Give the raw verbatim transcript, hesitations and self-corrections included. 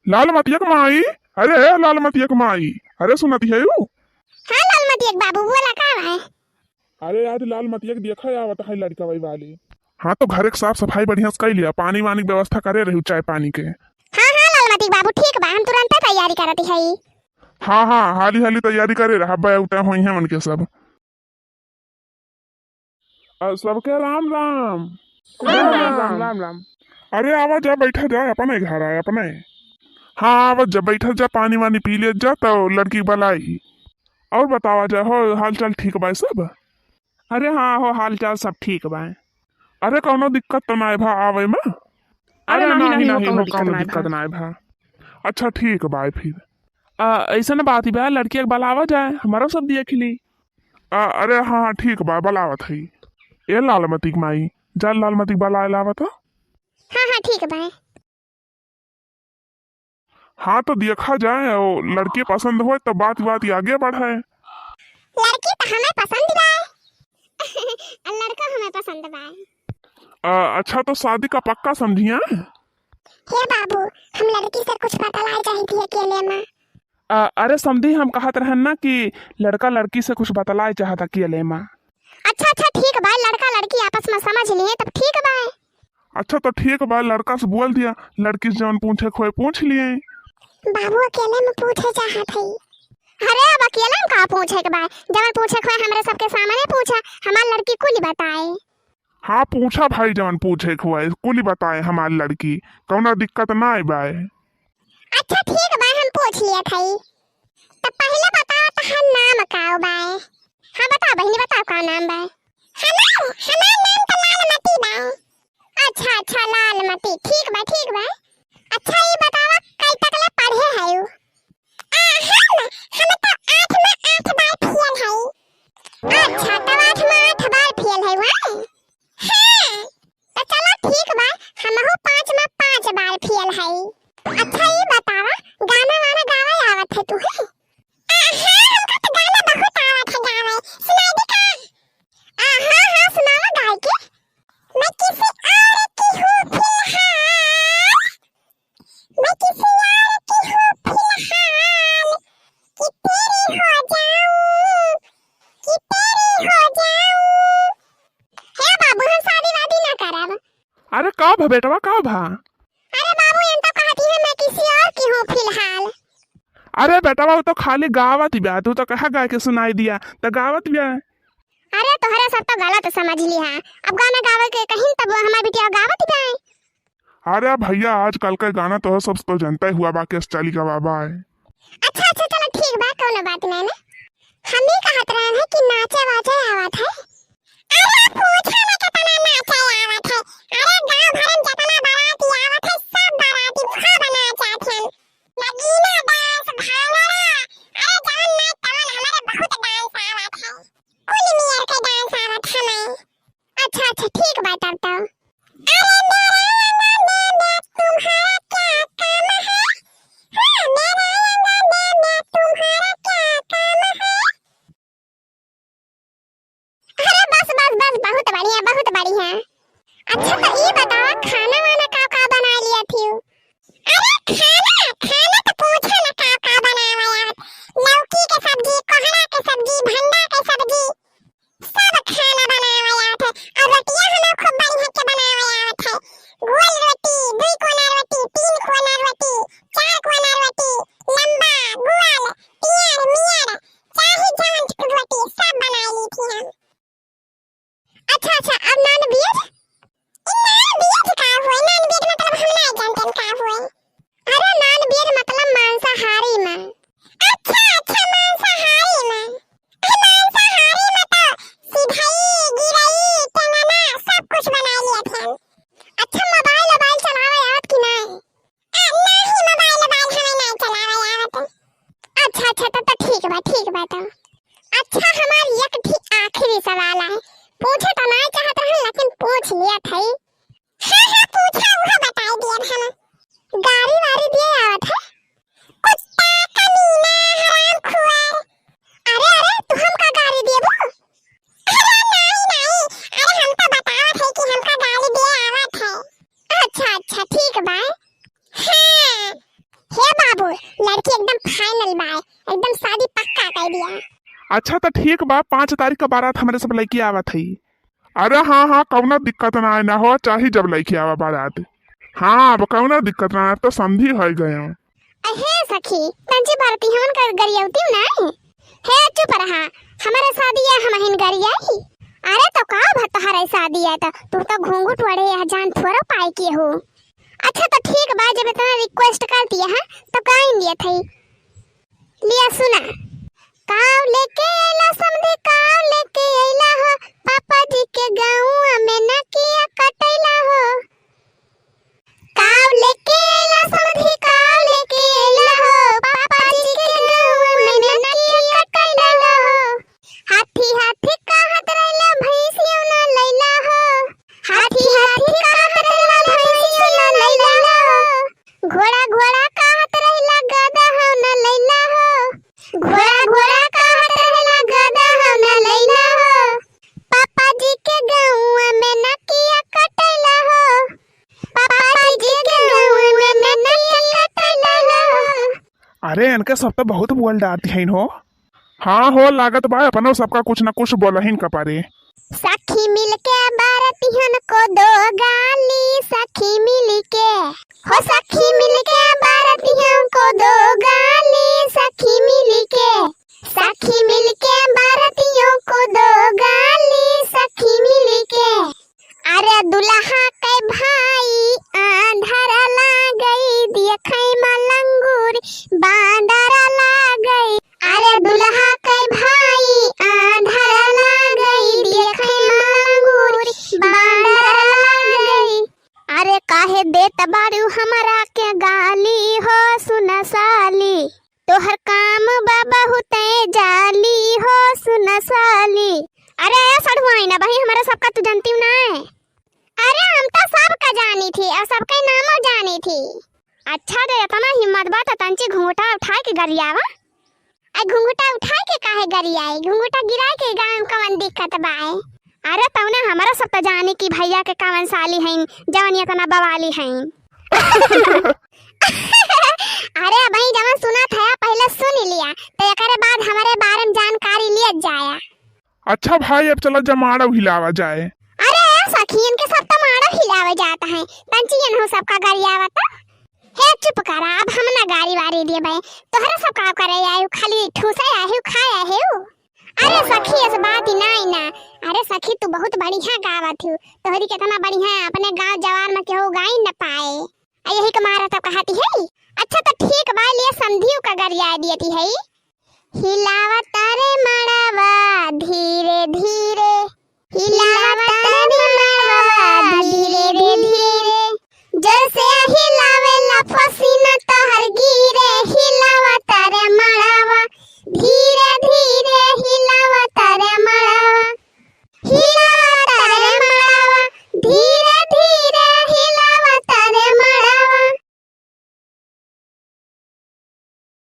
लाल मतिया के माई, अरे लाल मतिया के माई, अरे सुनत है यू? हाँ लाल मतिया के बाबू, बोला का है? अरे आज लाल मतिया के देखा आवत है लड़का वही वाले। हाँ तो घर के साफ सफाई बढ़िया से कर लिया, पानी वानी के व्यवस्था करे रही, चाय पानी के। हाँ हाँ लाल मतिया के बाबू, ठीक बा, हम तुरंत तैयारी करत है। हाँ हाँ, हाली हाली तैयारी करे रहा, बे उठे होई हैं उनके सब। अ, सबके राम राम। राम राम, राम राम। अरे आवा जा, बैठा जा, अपने घर आए अपने। हाँ आवा जा, बैठा जा, पानी वानी पी ले जा, तो लड़की बुलाई। और बतावा जा, हो हाल चाल ठीक बा सब? अरे हाँ हो, हाल चाल सब ठीक बा। अरे कौनो दिक्कत तो नाय भा आवे में? अरे अरे नहीं, नहीं, नहीं, नहीं, हो, कौनो हो, दिक्कत कौनो नाय दिक्कत भा। नाय भा। अच्छा ठीक बा फिर। आ, ऐसन बात बा, लड़किया के बुलावा जाए, हमारा सब देख ली। आ, अरे हाँ हाँ ठीक बा, बुलावत है। ए लालमती के माई, जा लालमती के बुलाए लावत। हाँ हाँ ठीक बा। हाँ तो देखा जाए, ओ लड़की पसंद होए तो बात बात आगे बढ़े। लड़की तो हमें पसंद बा। और लड़का हमें पसंद बा। आ, अच्छा तो शादी का पक्का समझिया? हे बाबू, हम लड़की से कुछ बतलाए चाहित ही अकेले में। आ, अरे समधी, हम कहत रहन ना कि लड़का लड़की से कुछ बतलाए चाहत अकेले में। अच्छा अच्छा ठीक बा, लड़का लड़की आपस में समझ लिए तब ठीक बा। अच्छा तो ठीक बा, लड़का से बोल दिया, लड़की से जवन पूछे खोए पूछ लिए। बाबू अकेले में पूछे चाहत है। अरे अब अकेले में का पूछे के बा, जवन पूछे खोए हमरे सबके सामने पूछा, हमार लड़की कुल बताए। हाँ पूछा भाई, जवन पूछे खोए कुल बताए हमार लड़की, कौना दिक्कत ना आए बाए। अच्छा ठीक बा, हम पूछ लिया था। तो पहले बताओ तो हर नाम का बाए? हाँ बताओ बहिनी, बताओ का नाम बाए? हमार हमार नाम तो लालमती बाए। अच्छा अच्छा लालमती, ठीक बा ठीक बा। अच्छा ये बतावा कई तक ले पढ़े है? आ, हम हम तो आठ में आठ बार फेल है। अच्छा तो आठ में आठ बार फेल है? हाँ। तो चलो ठीक बा, हमहू पाँच में पाँच बार फेल है। अच्छा ये बतावा, गाना वाना गावे आवत है तू है? आ, हाँ, हमका तो गाना बहुत आवत है गावे, सुनाई दे का? आ, हाँ हाँ सुनावा गाय के। मैं किसी और की हूँ फिलहाल, मैं किसी और की हूँ फिलहाल, कि तेरी हो जाऊं, कि तेरी हो जाऊं। हे बाबू, हम शादी वादी ना करब। अरे का भा बेटवा, का भा? अरे बाबू, हम तो कहती है मैं किसी और की हूँ फिलहाल। अरे बेटवा, वो तो खाली गावत ही बा, तू तो कहा गा के सुनाई दिया, तो गावत बा। अरे तोहरे सब तो गलत समझ लिहा, अब गाना गावे के कहीं तब हमार बिटिया गावत बा। अरे भैया, आजकल के गाना तो सब तो जनता ही हुआ बा, कैसे चली गवा बा। अच्छा अच्छा, चलो ठीक बा, कौनो बात नहीं ना। हम ही कहत रहन है कि नाचे वाचे आवत है। अरे पूछा ना कितना नाचे आवत है। अरे गांव भर में जितना बाराती आवत है, सब बाराती खूब नाचत हैं। नगीना डांस, भांगड़ा, अरे जवन नाच तवन, हमारे बहुत डांस आवत है। कुल मियर के डांस आवत हमें। अच्छा अच्छा, ठीक बा तब तो। अरे मेरे अंगने में तुम्हारा क्या काम है? हाँ, मेरे अंगने में तुम्हारा क्या काम है? अरे बस बस बस, बहुत बढ़िया, बहुत बढ़िया। अच्छा तो ई बतावा, खाना वाना का का बना लिया थी? अरे खाना, खाना तो पूछा ना का का बनावे आवत। लौकी के सब्जी, कोहड़ा के सब्जी, भंडा के सब्जी, सब खाना बनावे आवत है। और रोटियां हमें खूब बढ़िया के बनावे आवत है। गोल रोटी, दुई कोना रोटी, तीन कोना रोटी, चार कोना रोटी, लंबा, गोल, पियर, मियर, चाहे जवन रोटी, सब बनाई ली थी हम। अच्छा अच्छा, अब non veg? ई non veg का होई? Non veg मतलब हम नहीं जानते का होई। अरे non veg मतलब मांसाहारी में। अच्छा अच्छा, मांसाहारी में। अरे मांसाहारी में तो सिधई, गिरई, टेंगना सब कुछ बनाई लिया थे। अच्छा mobile वोबाइल चलावे आवत कि नहीं? आ, नाही, मोबाइल, मोबाइल हमें नहीं चलावे आवत। अच्छा, अच्छा, तब तो ठीक बा, ठीक बा तो। अच्छा, हमार एक ठी आखिरी सवाल है। पूछे तो नहीं चाहत रहन, लेकिन पूछ लिया था। हाँ, हाँ, पूछा, उहे बताई दिया हम। गारी वारी दिए आवत है? कुत्ता, कमीना, हरामखोर। अरे, अरे, तू हमका गारी देबू? अरे, नहीं, नहीं, अरे, हम तो बतावत है कि हमका गारी दिए आवत है। अच्छा, अच्छा, ठीक बा। हाँ। हे बाय, एकदम शादी पक्का कर दिया। अच्छा त ठीक बा, पाँच तारीख का बारात हमरे सब लइके आवत हई। अरे हाँ हाँ, कौनो दिक्कत ना है, ना हो, चाहे जब लइके आवा बारात। हाँ, अब कौनो दिक्कत ना है, अब तो समधी हो गए। अहे सखी, तंची बारती हमन कर गरियावती नहीं। हे चुप रहा, हमारे शादी है, हम हिन गरियाई। अरे तो का भा तोहरे शादी है तो तू तो घूंघट ओढ़े यह जान थोड़ो पाए के हो। अच्छा तो ठीक बा, जब इतना रिक्वेस्ट कर दिया है तो गाइन दिया थई। लिया सुना। काव लेके अइला समधी, काव लेके अइला हो, पापा जी के गाँव में नकिया कटैला हो। काव लेके अइला समधी, काव लेके अइला हो, पापा जी के गाँव में नकिया कटैला हो। हाथी हाथी कहत रहला भैंसियो ना लैला हो। हाथी हाथी कहत रहला भैंसियो ना लैला हो। घोड़ा घोड़ा कहत रहला गदहो ना लैला हो। घोड़ा घोड़ा कहत रहला गदहो ना लैला हो। पापा जी के गाँव में नकिया कटैला हो। पापा जी के गाँव में नकिया कटैला हो। अरे इनके सब तो बहुत बोल डारती हैं हो। हाँ हो, लागत बा अपनो सबका कुछ न कुछ बोलहिन का पारे। सखी मिलके बारतिहन को दो गाली, सखी मिलके, हो सखी मिलके बारतिहन को दो गाली, सखी मिलके, सखी मिलके बारतियों को दो गाली, सखी मिलके। अरे दुल्हा के भाई आंधर लागई, देखई मलंगूर बांदर लागई। अरे दुल्हा के भाई आंधर लागई, देखई मलंगूर बांदर लागई। अरे काहे देत बारू हमरा के गाली हो सुन साली। तोहर काम बा बहुते जाली हो सुन साली। अरे ए सढ़ुआइन, अबहीं हमरा सबका तू जनतिउ ना है। अरे हम तो सबका जानी थी और सबके नामो जानी थी। अच्छा रे, इतना हिम्मत बा तो तंची घुंघटा उठाए के गरियावा। आ घुंघटा उठाए के काहे गरियाई? घुंघटा गिराए के गाँव में कवन दिक्कत बा? अरे तौने हमरा सब तो जानी कि भैया के कवन साली हईन, जवन इतना बवाली हईन। अरे भाई, जवन सुनत है पहले सुन लिया, तो एकरे बाद हमरे बारे में जानकारी लिया जाया। अच्छा भाई, अब चला जमाड़ो हिलावा जाए। अरे सखियन के सब तो माड़ो हिलावे जात है, तंचियन हो सबका गरियावा तो। हे चुप करा, अब हम ना गारी वारी लिए भाई, तोहरे सब का करे आयु, खाली ठूसे आयु, खाए आयु। अरे सखी, ऐसे बात ही ना, ही ना। अरे सखी, तू बहुत बढ़िया गावत हू, तोहरी कितना बढ़िया, अपने गाँव जवार में केहू गाई न पाए। आ यही के मारा तब कहती है। अच्छा तो ठीक बा, लिए समधियो का गरिया दियती है। हिलावा तारे मड़ावा धीरे धीरे।